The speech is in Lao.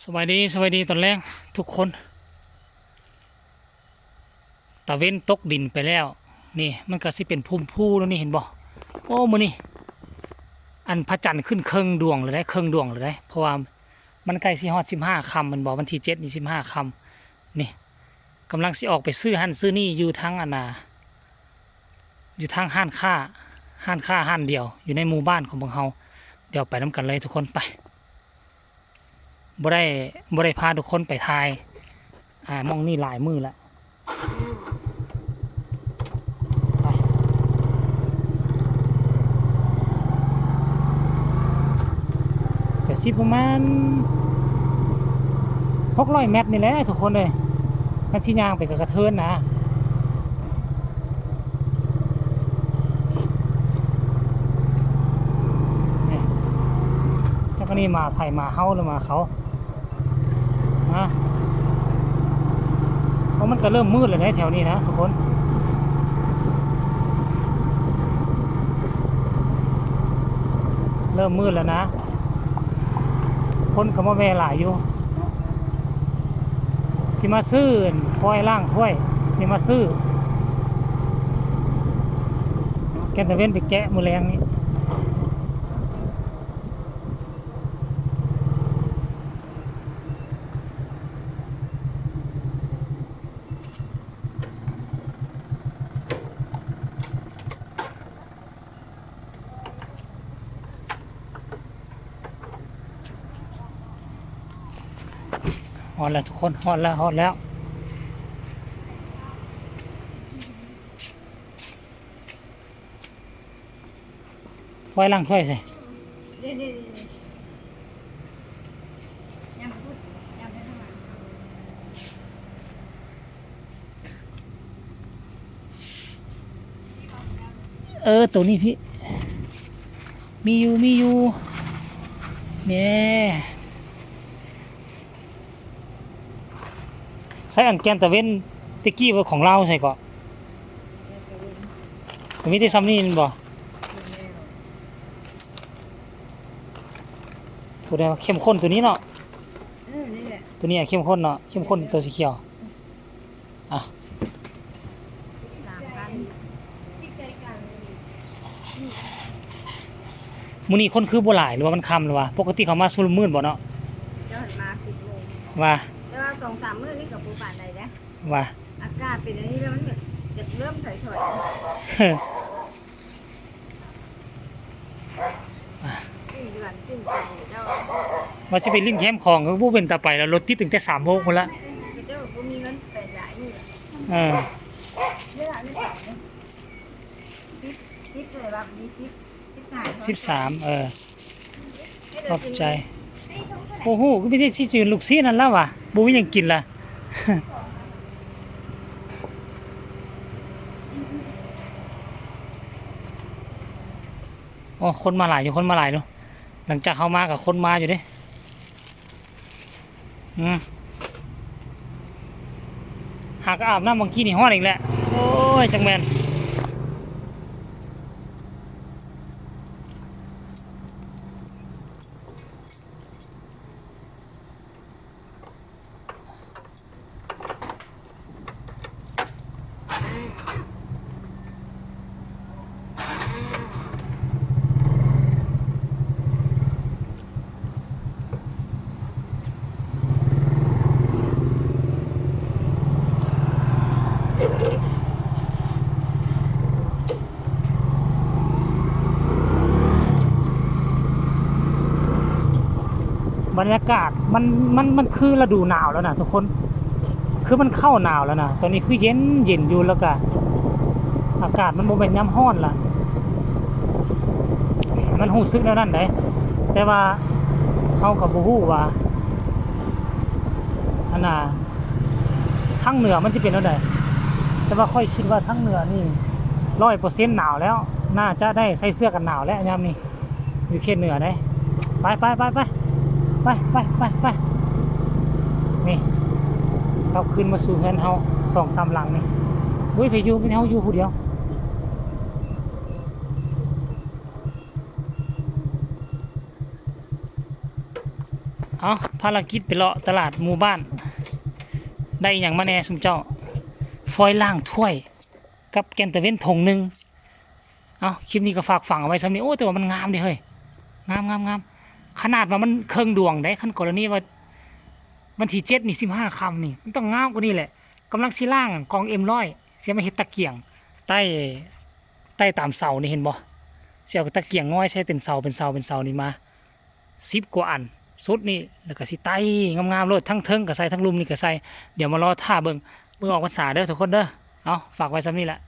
ສະບາຍດີ ສະບາຍດີຕອນແລງທຸກຄົນ. ຕາເວັນຕົກດິນໄປແລ້ວ ນີ້ມັນກະຊິເປັນພູມພູແນວນີ້ ເຫັນບໍ່? ໂອ້ ມື້ນີ້ອັນພະຈັນຂຶ້ນເຄິ່ງດວງແລ້ວເດ້ ເຄິ່ງດວງແລ້ວເດ້ ເພາະວ່າມັນໃກ້ຊິຮອດສິບຫ້າຄ່ຳແມ່ນບໍ່? ວັນທີເຈັດນີ້ສິບຫ້າຄ່ຳ. ນີ້ກຳລັງຊິອອກໄປຊື້ຫັ້ນຊື້ນີ້ຢູ່ທາງອັນນ່າ ຢູ່ທາງຮ້ານຄ້າ ຮ້ານຄ້າຮ້ານດຽວຢູ່ໃນໝູ່ບ້ານຂອງພວກເຮົາ. ດຽວໄປນຳກັນເລີຍທຸກຄົນ ໄປ. ບໍ່ໄດ້ ບໍ່ໄດ້ພາທຸກຄົນໄປຖ່າຍ ອ່າ ໝ່ອງນີ້ຫຼາຍມື້ລະ ໄປ. ກະຊິປະມານຫົກຮ້ອຍແມັດນີ້ແຫຼະທຸກຄົນເອີຍ ຄັນຊິຍ່າງໄປກະກະເທີນນະ. ນີ້ ຈັກອັນນີ້ໝາໃຜ ໝາເຮົາ ຫຼືໝາເຂົາ ນະ. ເພາະມັນກະເລີ່ມມືດແລ້ວເດ້ແຖວນີ້ນະທຸກຄົນ ເລີ່ມມືດແລ້ວນະ. ຄົນກະມາແວ່ຫຼາຍຢູ່ ຊິມາຊື້ຟອຍລ້າງຖ້ວຍ ຊິມາຊື້ແກນຕາເວັນໄປແກະມື້ແລງນີ້. ຮອດແລ້ວທຸກຄົນ ຮອດແລ້ວ ຮອດແລ້ວ. ຟອຍລ້າງຖ້ວຍໃສ? ເອີ ໂຕນີ້ພີ້ ມີຢູ່ ມີຢູ່ ແນ່. ໃຊ້ອັນແກນຕາເວັນແຕ່ກີ້ວ່າຂອງລາວໃສເກາະ? ກະມີແຕ່ຊ່ຳນີ້ແມ່ນບໍ່? ໂຕໃດເຂັ້ມຂຸ້ນ ໂຕນີ້ເນາະ? ເອີ ນີ້ແຫຼະ ໂຕນີ້ເຂັ້ມຂຸ້ນເນາະ ເຂັ້ມຂຸ້ນໂຕສີຂຽວ. ອ່ະ ມື້ນີ້ຄົນຄືບໍ່ຫຼາຍ ຫຼືວ່າມັນຄ່ຳ ຫຼືວ່າ ປົກກະຕິເຂົາມາຊຸມມື້ບໍ່ເນາະ? ເຈົ້າມາສິບໂມງ ວ່າ ແຕ່ວ່າສອງສາມມື້ນີ້ກະບໍ່ປານໃດເດ້ ວ່າ ອາກາດເປັນອັນນີ້ແລ້ວ ມັນແບບຢາກເລີ່ມຖອຍໆ. ວ່າຊິໄປຫຼິ້ນແຄມຂອງ ກະບໍ່ເປັນຕາໄປແລ້ວ ລົດຕິດຕັ້ງແຕ່ສາມໂມງພຸ້ນລະ ເຈົ້າບໍ່ມີເງິນໄປຫຼາຍມື້. ເອີ ສິບສາມ ເອີ ຂອບໃຈ. ໂອ້ໂຫ ຄືມີແຕ່ຊິຈື່ລູກຊີ້ນຫັ້ນລະຫວາ ບໍ່ມີຫຍັງກິນລະ. ໂອ້ ຄົນມາຫຼາຍຢູ່ ຄົນມາຫຼາຍຢູ່. ຫຼັງຈາກເຮົາມາກະຄົນມາຢູ່ເດ້. ອືມ ຫາກະອາບນ້ຳຫວ່າງກີ້ນີ້ຮ້ອນອີກແຫຼະ. ໂອ້ຍ ຈັກແມ່ນ. ບັນຍາກາດມັນ ມັນ ມັນຄືລະດູໜາວແລ້ວນະທຸກຄົນ ຄືມັນເຂົ້າໜາວແລ້ວນະ. ຕອນນີ້ຄືເຢັນ ເຢັນຢູ່ ແລ້ວກະອາກາດມັນບໍ່ແມ່ນຍາມຮ້ອນລະ ມັນຮູ້ສຶກແນວນັ້ນໃດ. ແຕ່ວ່າເຮົາກະບໍ່ຮູ້ວ່າ ອັນນ່າ ທາງເໜືອມັນຊິເປັນແນວໃດ ແຕ່ວ່າຂ້ອຍຄິດວ່າທາງເໜືອນີ້ຮ້ອຍເປີເຊັນໜາວແລ້ວ ໜ້າຈະໄດ້ໃສ່ເສື້ອກັນໜາວແລ້ວຍາມນີ້ ຢູ່ເຂດເໜືອໃດ໋. ໄປ ໄປ ໄປ ໄປ ໄປ ໄປ ໄປ ໄປ ນີ້ ກັບຄືນມາສູ່ເຮືອນເຮົາສອງສາມຫຼັງນີ້. ໂອ້ຍ ໃຜຢູ່ ມີແຕ່ເຮົາຢູ່ຜູ້ດຽວ. ເອົາ ພາລະກິດໄປເລາະຕະຫຼາດໝູ່ບ້ານ ໄດ້ອີ່ຫຍັງມາແດ່ຊຸມເຈົ້າ? ຟອຍລ້າງຖ້ວຍກັບແກ່ນຕາເວັນຖົງໜຶ່ງ. ເອົາ ຄລິບນີ້ກໍຝາກຝັງເອົາໄວ້ຊ່ຳນີ້. ໂອ້ ແຕ່ວ່າມັນງາມເດ້ເຮີ້ຍ ງາມໆໆ ຂະໜາດວ່າມັນເຄິ່ງດວງເດ້. ຄັນກໍລະນີວ່າວັນທີເຈັດນີ້ ສິບຫ້າຄ່ຳນີ້ ມັນຕ້ອງງາມກວ່ານີ້ແຫຼະ. ກຳລັງຊິລ້າງກ່ອງເອັມຮ້ອຍ ຊິເອົາມາເຮັດຕະກຽງ ໃຕ້ ໃຕ້ຕາມເສົານີ້ ເຫັນບໍ່? ຊິເອົາຕະກຽງງອຍໃສ່ເປັນເສົາ ເປັນເສົາ ເປັນເສົານີ້ມາ ສິບກວ່າອັນ ຊຸດນີ້ ແລ້ວກໍຊິໄຕ້ງາມໆໂລດ ທັງເທິງກໍໃສ່ ທັງລຸ່ມນີ້ກໍໃສ່. ດຽວມາລໍຖ້າເບິ່ງມື້ອອກພັນສາເດີທຸກຄົນເດີ. ເອົາ ຝາກໄວ້ຊ່ຳນີ້ແຫຼະ.